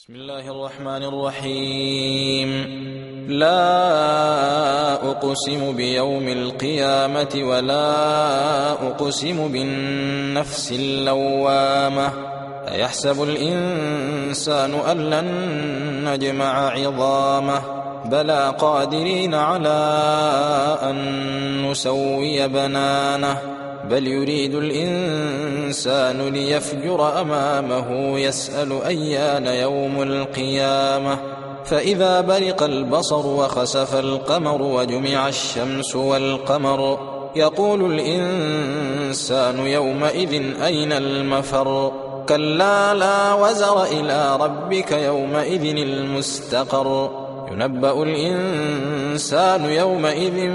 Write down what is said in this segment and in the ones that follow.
بسم الله الرحمن الرحيم. لا أقسم بيوم القيامة ولا أقسم بالنفس اللوامة. أيحسب الإنسان أن لن نجمع عظامه بلى قادرين على أن نسوي بنانه بل يريد الإنسان ليفجر أمامه يسأل أيان يوم القيامة. فإذا برق البصر وخسف القمر وجمع الشمس والقمر يقول الإنسان يومئذ أين المفر. كلا لا وزر إلى ربك يومئذ المستقر. ينبأ الإنسان يومئذ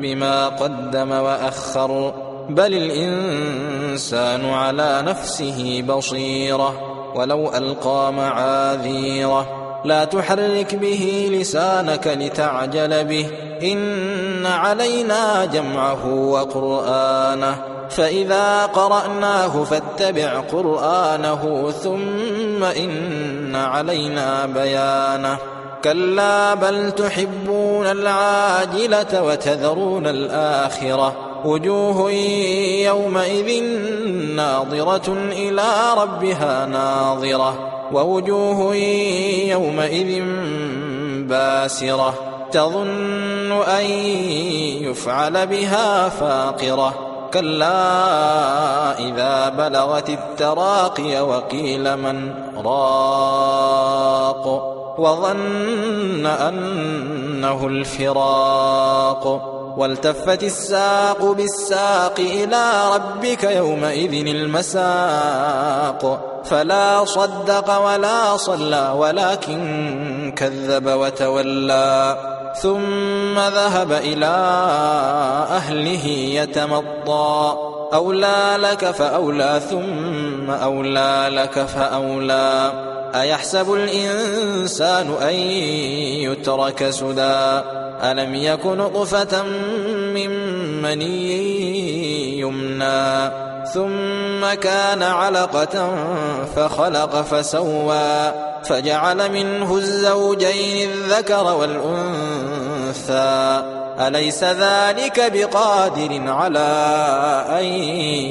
بما قدم وأخر بل الإنسان على نفسه بصيرة ولو ألقى معاذيره. لا تحرك به لسانك لتعجل به إن علينا جمعه وقرآنه فإذا قرأناه فاتبع قرآنه ثم إن علينا بيانه. كلا بل تحبون العاجلة وتذرون الآخرة وجوه يومئذ ناظرة إلى ربها ناظرة ووجوه يومئذ باسرة تظن أن يفعل بها فاقرة. كلا إذا بلغت التراقي وقيل من راق وظن أنه الفراق والتفت الساق بالساق إلى ربك يومئذ المساق. فلا صدق ولا صلى ولكن كذب وتولى ثم ذهب إلى أهله يتمطى. أولى لك فأولى ثم أولى لك فأولى. أيحسب الإنسان أن يترك سدى ألم يك نطفة من مني يمنى ثم كان علقة فخلق فسوى فجعل منه الزوجين الذكر والأنثى. أليس ذلك بقادر على أن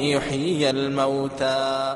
يحيي الموتى.